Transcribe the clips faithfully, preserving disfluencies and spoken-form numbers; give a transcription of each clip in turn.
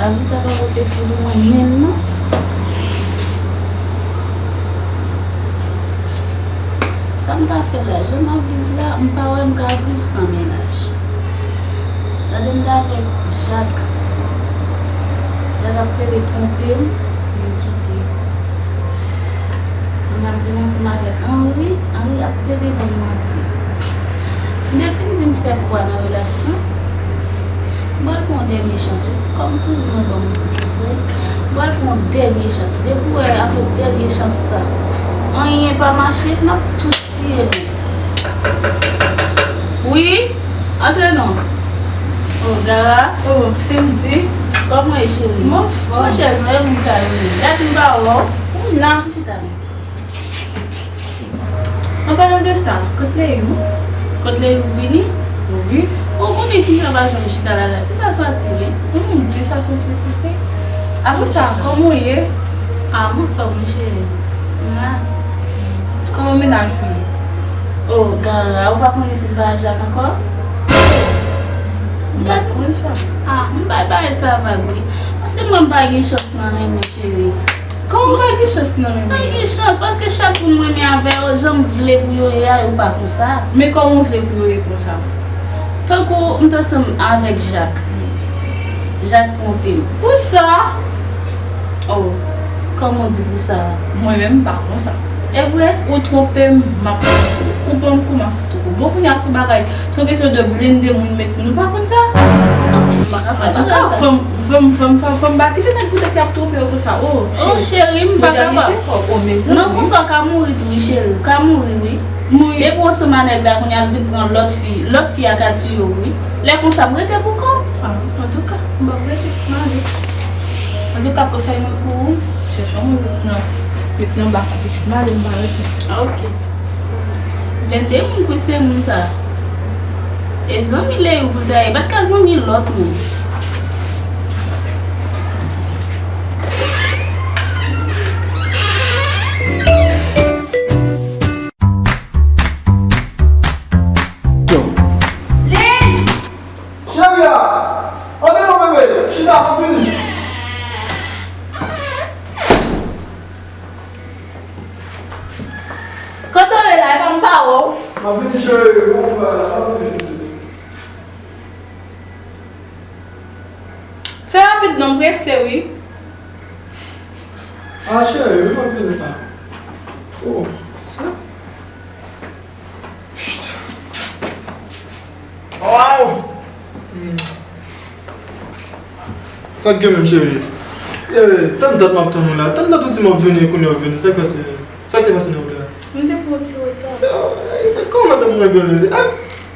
Lavi sa pa pote fil pou mwen menm non. Sa m ta fè la, jan m ap viv la, m pa wè m ka viv san mennaj. Tande m t avèk Jak. Jak ap plede twonpe m, mwen kite. Kounye a m vin ansanm avèk Henry, Henry ap plede ban m manti. M te fin di m fè kwa nan relasyon. M pral pran yon dènye chans wi. Kòm kouzin mwen ban m yon ti konsèy, m pral pran yon dènye chans. Depi w wè apre dènye chans sa, anyen pa mache, m ap tou tiye nou. Wi, antre non. Oh, Gara. Oh, Cindy. Kòman w ye, cheri? M anfòm. Pran chèz non, e moun ka rele. Dat m pa wè w. Ou la. Chita non. An palan de sa, kot Leyou? Kot Leyou vini? Wi. Ou konnen fi sa pa janm chita lakay. Fi sa sòti, wi. Hmm, fi sa sòti, wi. Apre sa, kòman w ye? Ah, m anfòm, wi, cheri. M la. Kòman mennaj ou ye? Oh, Gara, ou pa konnen si m pa Jak ankò? M pa t konn sa. Ah, m bay bagay sa vag, wi. Paske mwen m pa gen chans nan renmen, cheri. Kòman w pa gen chans nan renmen? Pa gen chans, paske chak moun m renmen avè yo, jan m vle pou yo ye a, yo pa konsa. Men kòman w vle pou yo ye konsa? Tankou m t ansanm avèk Jak. Jak twonpe m. Pou sa? Oh, kòman w di pou sa? Mwen menm, m pa konsa. E vre? Ou twonpe m, m ap twonpe w. Ou ban m kou, m ap fouti w kou. Bon, kounye a sou bagay. Se yon kesyon de blende moun met moun, ou pa konn sa? Antouka, fò m, fò m, fò m, fò m, fò m pa kite nèg poutèt y ap twonpe yo konsa. Oh, cheri, m pa kapab. Nan konsa w ka mouri tou, wi, cheri. Ou ka mouri, wi. Depi w ansanm a nèg la, kounye a l vin pran lòt fi. Lòt fi a ka tiye w, wi. Lè konsa, m rete pou kò m. Ah, antouka, m p ap rete. M ale. Antouka, konsèy mwen pou ou, chèche yon moun met nan, met nan bak ou pitit, m ale, m pa rete. Ah, ok. Blende moun kou se moun sa. E zanmi Leyou pou l ta ye, pa t ka zanmi lòt moun. Cheri a! Antre non, bebe! Chita, m ap vini! Kote w ye la? E pa m pa wè w. M ap vini, cheri. Ou wè la, m ap vini, cheri. Fè rapid non, m prese, wi. Ah, cheri, vin, m ap vini, sa. Oh, sa? Psst. Waw! Hmm. Sa k gen menm, cheri? Eh, tann dat m ap tann ou la. Tann dat ou di m ap vini, kounye a w vini. Sa k pase? Sa k te pase nan wout la? M te pran ti reta. Sa, eh, kòman madanm mwen bèl mesye? Ah,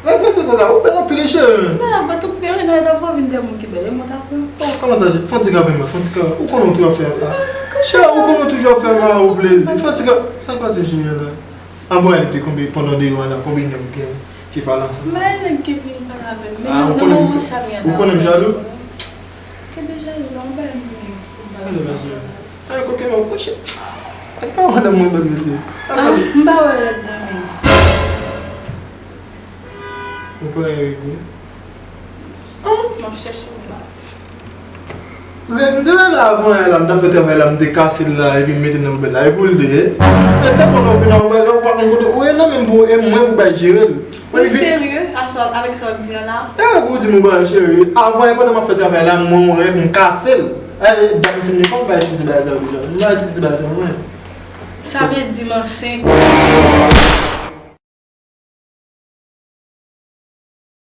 sa k pase konsa? Ou bèl anpil, wi, cheri. Nan, nan, pa tou klere, nan, ta pran vin de moun ki bèl, e mwen ta pran. Kòman sa, cheri? Fè yon ti kape mwen, fè yon ti kape. Ou konnen ou toujou ap fè, ah. Cheri, ou konnen ou toujou ap fè mari w plezi. Fè yon ti kape. Sa k pase, cheri, la? An bon, li te konbe pandan de yo an la, konbe nèg gen ki pale ansanm? M pa gen nèg ki vin pale avè m, men nan moman sa m ye la. Ou konnen m jalou? Kenbe jalou non, ou pa vin. Sa se pa jalou. Ay, koke mwen, poche. Ay, pa wè nan mwen, bèl mesye. Ah, m pa wè rèd mwen menm. Ou pa wè rèd mwen? M ap chèche w la. Rèd m te wè la avan yè la, m ta fè travay la, m te kase l la, epi m mete l nan poubèl la. E pou l te ye. E tèlman nou vin nan yon bagay, ou pa konn kote ou ye nan menm pou, e mwen pou bay jere l. Ou serye aswè avèk sa w ap di an la? E pou w di m ou pa cheri. Avan yè pandan m ap fè travay la, m wè yon rèd, m kase l. E, dat m fin defann, m pa itilize bagay sa yo deja. M pa itilize bagay sa yo, mwen. Sa vle di m ansent.